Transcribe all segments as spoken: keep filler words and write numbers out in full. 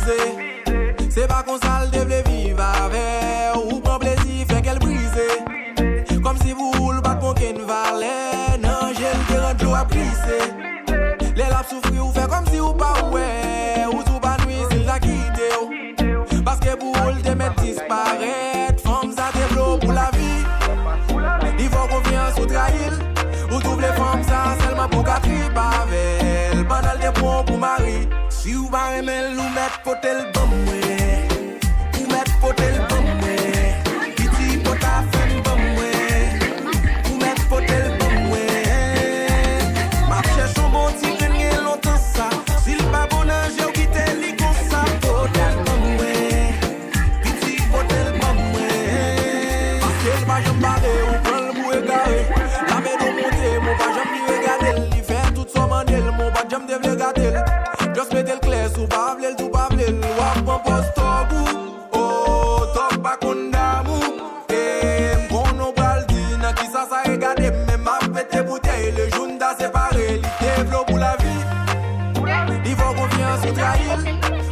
Se pa konsa l te vle viv avè w, ou pran plezi fè kè l brize. Kòmsi pou ou l pa t gen okenn valè, nan je l te rande dlo ap glise. Lè l ap soufri, ou fè kòmsi ou pa wè, ou di w pa nwi si l ta kite w. Paske pou ou l te mèt disparèt, fanm sa te vle w pou lavi. Li fè w konfyans, ou trayi l. Ou tou vle fanm sa sèlman pou w ka trip avè l, pandan l te pran w pou mari. Si w pa renmen l, ou mèt pote l ban mwen. Ou mèt pote l ban mwen. Piti pòtafè m ban mwen. Ou mèt pote l ban mwen. M ap chèche yon bon ti grenn gen lontan sa. Si l pa bon nan je w, kite li konsa. Pote l ban mwen. Piti pote l ban mwen. Paske l pa janm pale, ou pran l pou egare. Lame do monte, men w pa janm vire gade l. Li fè tout sa w mande l, men w pa t janm te vle gade l. Just mete l klè, si w pa vle l, tou pa vle l. W ap pran pòz tòg ou, oh, tòg pa konn damou. E m konnen w pral di, nan kisa sa e gade m, men m ap pete boutèy, le jou n ta separe. Li te vle w pou lavi. Li fè w konfyans, ou trayi l.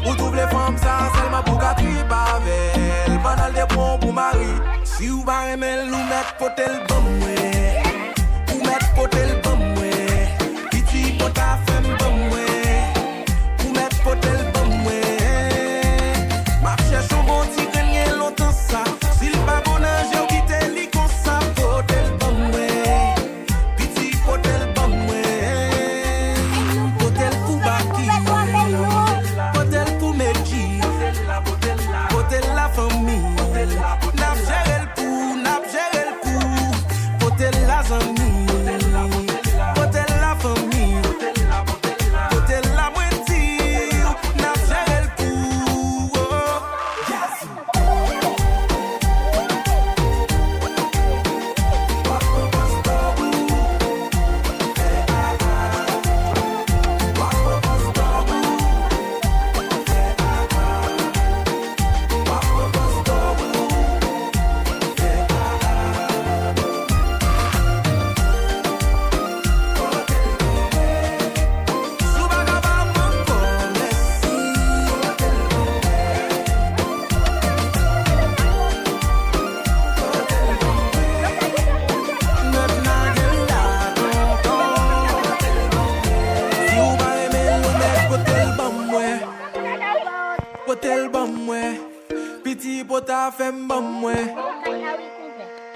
Ou tou vle fanm sa sèlman pou w ka trip avè l, pandan l te pran w pou mari. Si w pa renmen l, ou mèt pote l ban mwen. Ou mèt pote l ban mwen. Piti pòtafè m ban mwen. Ou mèt pote l ban mwen. M ap chèche yon bon ti grenn gen lontan sa. Si l pa bon nan je w, kite li konsa. Pote l ban mwen. Piti pote l ban mwen. Pote l pou Baky. Pote l pou Medjy. Pote l la fanmi. N ap jere l pou, n ap jere l pou. Pote l la zanmi. Pote l la fanmi. Pote l la mwen di. N ap jere l pou. Oh. Si w pa renmen l, ou mèt pote l ban mwen. Pote l ban mwen. Piti pòtafè m ban mwen.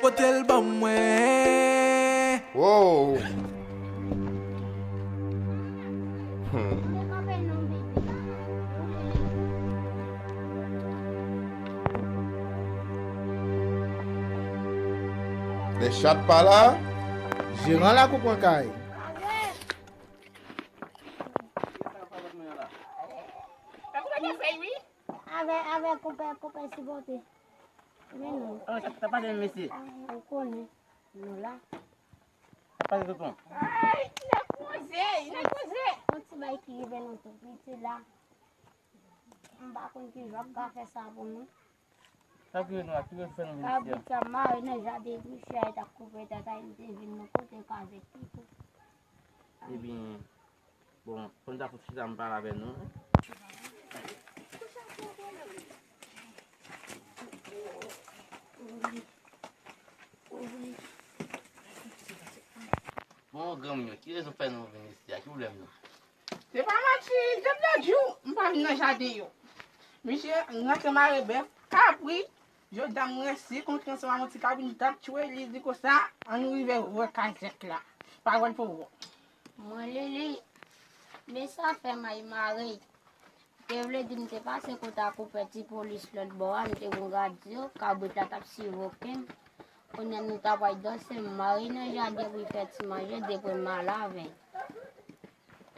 Pote l ban mwen. Wow. Hmm. Lè chat pa la, jeran la pou pran kay. Avè, avè, konpè, konpè, sipòte. Men non. Oh, sa, sa pase, mesye? Ah, ou konnen. Nou la. Sa pase, tonton? Ay, n ap koze, n ap koze. Yon ti bagay ki rive nou tou piti la. M pa konn ki jan w ap ka fè sa pou nou. Sa ki rive nou la, ki rive fè nou vin isi a? Kabrit sa mare nan jaden misye a, li t ap koupe tèt a, li te vin nan kote kazèk pito. Ebyen, bon, fò n ta fout chita m pale avè nou. Bon, granmoun yo, ki rezon fè nou vin isi a? Ki pwoblèm nou? Se pa manti, jodi jou, m pa vin nan jaden yo. Misye rantre mare bèf, kabrit, jodi a m ranse kontre ansanm ak yon ti kabrit, m t ap tchwe li, li di konsa, ann nou rive wè kazèk la. Pawòl pou wè. Mwen, Lili, men sa fè may mare. Te vle di m te pase kote a konpè ti polis lòt bò a, m te gon gad yo, kabrit la t ap sivoke m. Kounye a nou ta pral danse, m mare nan jaden pou l fè ti manje, depi m ale avè l.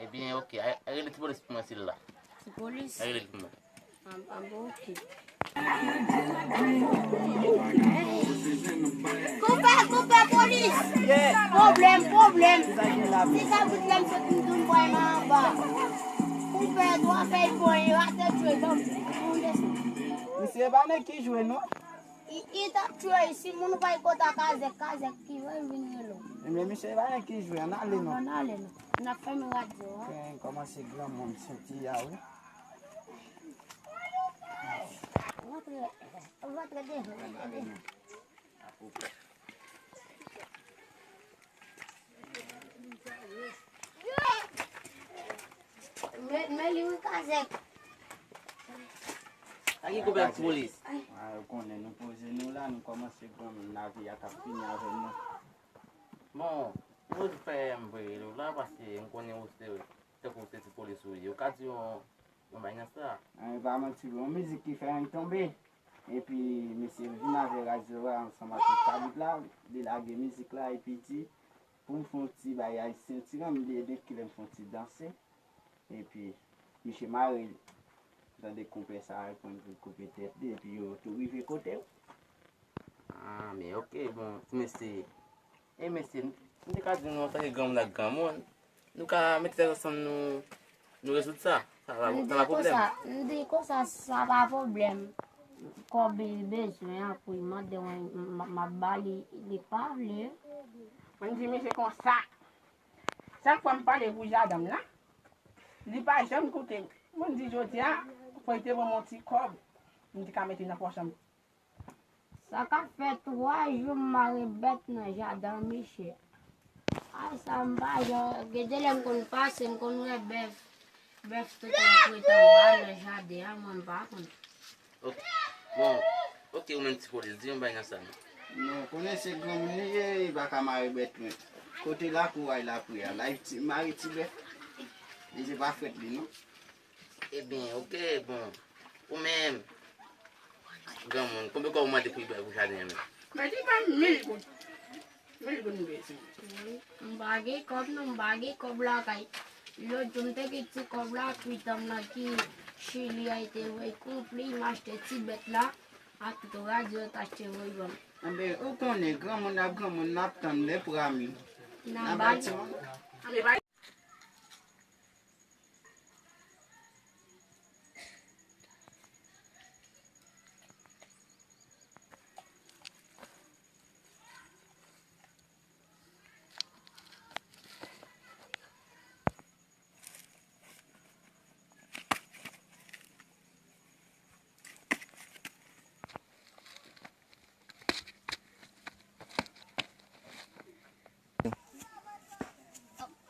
Ebyen, oke, a, a rele ti polis pou mwen si l la. Ti polis? A rele l pou mwen. An, an, bon, oke. Konpè, konpè, polis! Pwoblèm, pwoblèm! Ti kabrit la m sot m di w m pral nan anba. Konpè, twa fèy pon, li rate tchwe, ban m, ban m desann. Misye pa nèg ki jwe, non. Li, li t ap tchwe, si moun pa al kote a kazèk, kazèk ki wè l vin rele w. Ebyen, misye pa nèg ki jwe, ann ale, non. Ann ale, non. N ap fèmen radyo a. Kòmanse granmoun soti a, wi. Men, men li wi kazèk. Sa ki koube ak polis? Ah, ou konnen nou poze nou la, nou kòmanse granmoun, lavi a k ap fini avè nou. Bon, mwen fè m voye l la paske m konnen ou se tankou se ti polis ou ye. Ou ka di yon yon bagay nan sa. Ah, e pa manti vre, yon mizik ki fè ann tonbe. Epi mesye vin avè radyo a ansanm ak tout kabrit la, li lage mizik la epi di pou m fè yon ti bay ayisyen ti ranm li ede kilè m fè yon ti danse. Epi misye mare li. Tande konpè sa reponn pou l koupe tèt li epi yo tou rive kote w. Ah, men ok, bon, ti mesye. E mesye, m te ka di nou antanke granmoun ak granmoun, nou ka mete tèt ansanm nou nou rezoud sa. Sa pa, sa pa pwoblèm. M di konsa, sa pa pwoblèm. Kòb li bezwen an pou l mande mwen, m ap ba li, li pa vle. Mwen di misye konsa, chak fwa m pale pou jadan m lan, li pa janm koute m. Mwen di jodi a, fò l te ban m yon ti kòb, m te ka mete nan pòch an. Sa ka fè twa jou m mare bèt nan jaden misye. Ay sa m pa jan, gen de lè m konn pase m konn wè bèf, bèf tout ap kwit anba nan jaden an mwen m pa konn. Ok, bon, ok ou menm ti polis, di yon bagay nan sa non. Non, konnen se granmoun li ye, li pa ka mare bèt mwen. Kote lakou a l ap ye a, la li mare ti bèf. Li se pa frèt li non. Ebyen, ok, bon. Ou menm, granmoun, konbyen kòb ou mande pou, pou jaden an menm? Mwen di ban m mil goud. Mil goud m bezwen. Wi, m pa gen kòb non, m pa gen kòb lakay. Lòt jou m te gen ti kòb la, kwitan m nan ki Chili a te voye konpli, m achte ti bèt la, ak tout radyo yo t achte voye ban m. Anben, ou konnen, granmoun ak granmoun, n ap tann lè pou ami. N ap bay ti moun.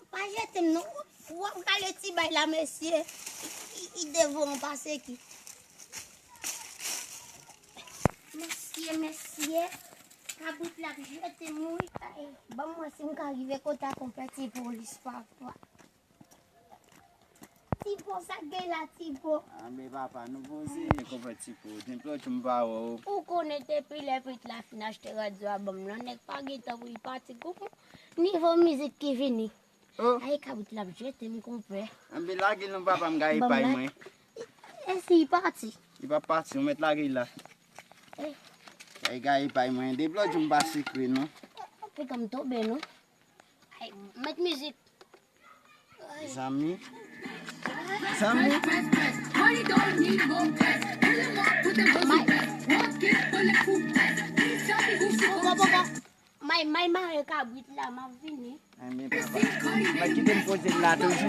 Pa jete m non. W ap gade ti bay la mesye. Li devan an pase ki. Mesye, mesye. Kabrit la ap jete m wi. Ban m wè si m ka rive kote a konpè ti polis papa. Tipo, sa k gen la, Tipo? Anben papa, nou poze. Konpè Tipo, depi lòt jou m pa wè w. Ou konnen depi lè pitit la fin achte radyo a ban m lan, nèg pa gen tan pou li pati. Gwo nivo mizik ki vini. Oh. Ay, kabrit la ap jete m, konpè. Anben lage l non papa, m gaye pay mwen. E si li pati? Li p ap pati, ou mèt lage l la. Ay, gaye pay mwen, depi lòt jou m pa sikre non. Piga m tonbe non. Ay, mèt mizik. Zanmi. Zanmi. May, may mare kabrit la, m ap vini. Anben papa. Mwen kite m poze m la toujou.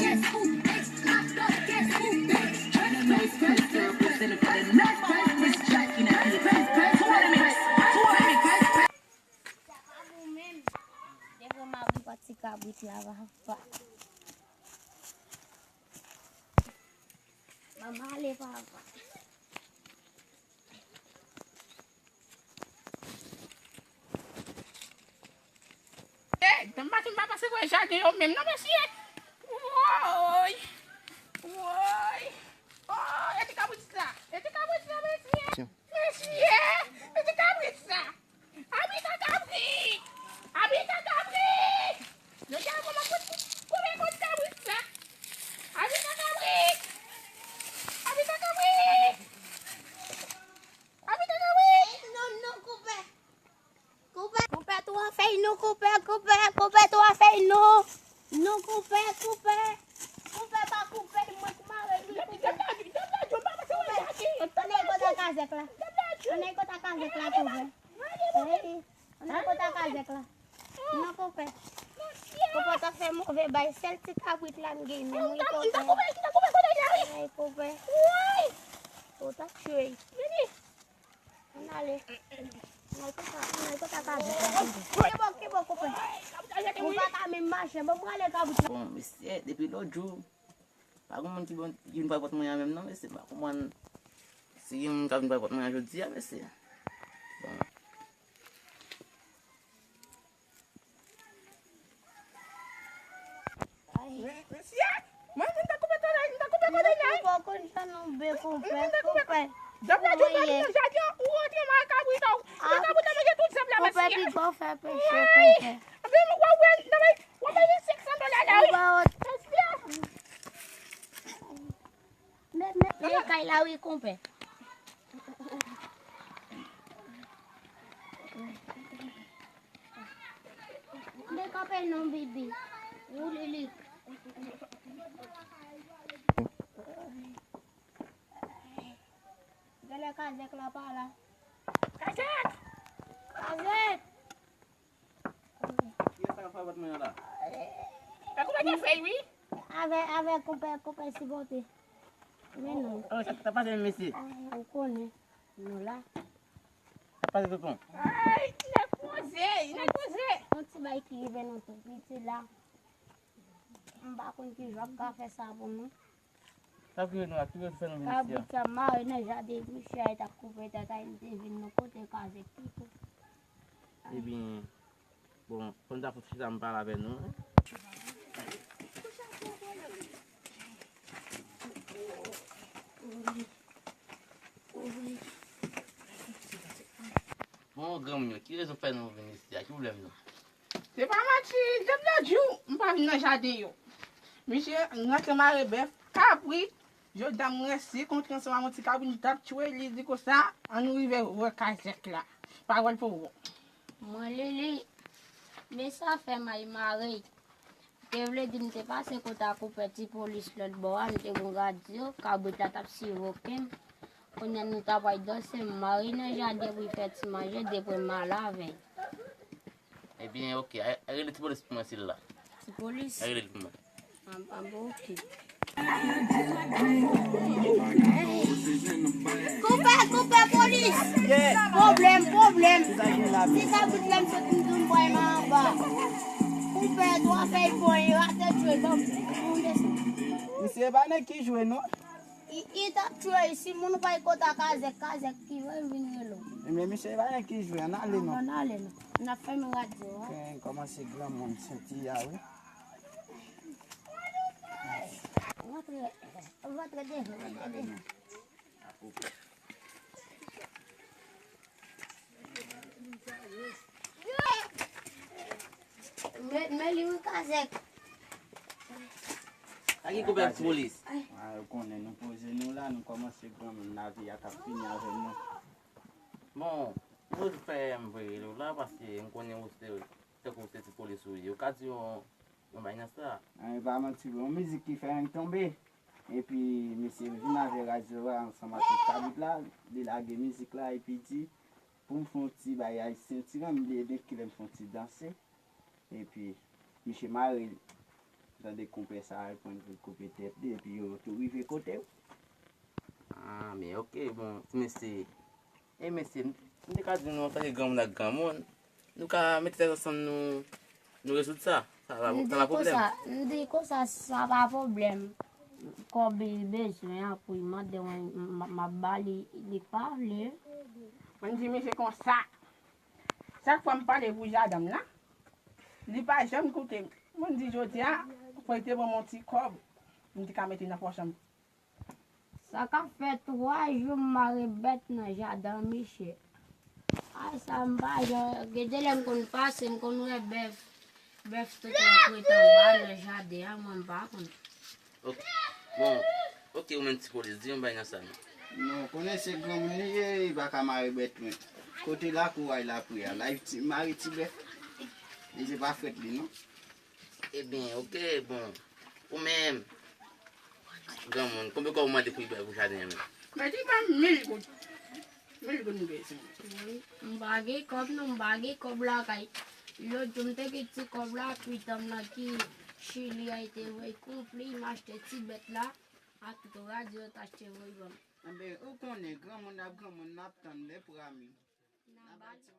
Sa pa bon menm. Devan m ap pran ti kabrit la papa. Ban m ale papa. Hey, dan maten m pa pase wè jaden yo menm non mesye. Woy. Woy. Oh, e ti kabrit sa. E ti kabrit sa mesye. Mesye, e ti kabrit sa. Abita kabrit. Abita kabrit. Mesye, kòman pou koupe kot kabrit sa. Abita kabrit. Abita kabrit. Abita kabrit. Non, non, koupe. Koupe, koupe twa fèy nou, koupe, koupe, koupe twa fèy nou. Nou koupe, koupe. Koupe pa koupe, mwen k mare li koupe. Ann al kota kazèk la. Ann al kota kazèk la koupe. Ann al kota kazèk la. Nou koupe. Koupe t ap fè move bay, sèl ti kabrit la m gen menm wi koupe. Ay koupe. Ou t ap tchwe. Ale. Mwen kontan, mwen kontan ka di. Kibò, kibò, koupe. Ou pa ka menm mache, bon, mwen ale kabrit la. Bon, mesye, depi lòt jou, pa gen moun ki bon, ki vin bay pòt mwen an menm non, mesye. M pa konprann si gen moun k ap vin bay pòt mwen an jodi a, mesye. Bon. Men, mesye, mwen, m ta koupe tande, m ta koupe tande la. Ou pa konn sa non, be, konpè, konpè. Dòm la di w pa vin nan jaden an, ou rantre nan kabrit la, ou nan kabrit la manje tout zèb la, mesye. Konpè, piga w fè peche, konpè. Anpi w wè, w wè, nan bay, w bay li senk san dola la, wi. Mesye. Men, men, men kay la wi, konpè. Men kanpe non, bibi. Ou Lili. Genlè kazèk la pa la. Kazèk! Kazèk! Kiyès k ap fè pòt mwen an la? Fè konpè te fèy, wi. Avè, avè konpè, konpè sipòte. Men non. Oh, sa, sa pase, mesye? Ah, ou konnen. Nou la. Sa pase, tonton? Ay, nèg poze, nèg poze. Yon ti bay ki rive nou tou piti la. M pa konn ki jan ap ka fè sa pou nou. Sa ki nou la, ki fè nou vin isi a? Kabrit sa mare nan jaden misye a, li t ap koupe tèt a, li te vin nou kote kazèk pito. Ebyen, bon, fò n ta fout chita m pale avè nou, en. Bon, granmoun yo, ki rezon fè nou vin isi a? Ki pwoblèm nou? Se pa manti, depi lòt jou, m pa vin nan jaden yo. Misye rantre mare bèf, kabrit, jodi a m resi kontre ansanm ak yon ti kabrit, m t ap tchwe, li di konsa, ann nou rive wè kazèk la. Pawòl pou ou. Mwen, Lili, men sa fè m al mare. Te vle di m te pase kote a konpè ti polis lòt bò a, m te gon radyo, kabrit la t ap sivoke m. Kounye a nou ta pral danse, m mare nan jaden pou l fè ti manje, depi m ale avè l. Ebyen, oke, a, a rele ti polis pou mwen, si l la. Ti polis? A rele l pou mwen. A, a, bon, oke. Konpè, konpè, polis! Yeah. Pwoblèm, pwoblèm. Sa gen la, ti kabrit la, m sot m di m pral nan anba. Konpè, twa fèy bon, li rate tchwe, ban m, ban m desann. Misye pa nèg ki jwe, non. Li, li t ap tchwe, si moun pa konn kazèk, kazèk ki vin rele w. Men misye pa nèg ki jwe, ann ale, non. Ann ale, non. N ap fèmen radyo a. Kòmanse granmoun soti a, wi. Rantre, rantre devan, rantre devan. Men, men li wi kazèk. Sa ki konpè polis? A, yo konnen nou poze nou la, nou kòmanse granmoun, lavi a k ap fini avè nou. Bon, mwen fè m voye rele w la, paske m konnen ou se, tankou se ti polis ou ye. Ou ka di yon, yon bay nan sa. A, e pa manti vre, yon mizik ki fè anyen tonbe. Epi, misye vin avè radyo a ansanm ak tout kabrit la, li lage mizik la, epi di, pou m fè yon ti bay ayisyen, ti rann m bliye de kilè m fè yon ti danse. Epi, misye mare l. Tande konpè sa reponn pou l koupe tèt li, epi yo tou rive kote w. A, men oke, bon, ti mesye. E mesye, m, m te ka di nou, antanke granmoun ak granmoun, nou ka mete tèt ansanm nou, nou rezoud sa. Sa pa, sa pa pwoblèm. M di konsa, m di konsa, sa pa pwoblèm. Kòb li bezwen an pou l mande mwen, m, m, m ap ba li, li pa vle. Mwen di misye konsa, chak fwa m pale pou jadanm la, li pa janm koute m. Mwen di jodi a, fò l te ban m yon ti kòb, m te ka mete nan pòch an. Sa ka fè twa jou m mare bèt nan jaden misye. Ay, sa m pa jan, gen de lè m konn pase, m konn wè bèf, bèf tout ap kwet anba nan jaden an, mwen m pa konn. Ok. Bon, ok, ou menm ti polis, di yon bay nan sa non. Non, konnen se granmoun li ye, li pa ka mare bèt mwen. Kote lakou a, lapri a, la, li ti, mare ti bèf. Li se pa frèt li, non. Ebyen, ok, bon. Ou menm, granmoun, konbyen kòb ou mande pou, pou jaden an menm? Mete ban m mil goud. Mil goud m bezwen. Wi, m pa gen kòb non, m pa gen kòb lakay. Lòt jou m te gen ti kòb la, pitit mwen ki Chili a, li te voye konpli, m achte ti bèt la, ak tout radyo yo t achte voye ban m. Enben, ou konnen, granmoun ap granmoun, n ap tann lè pou Rami. N ap bay ti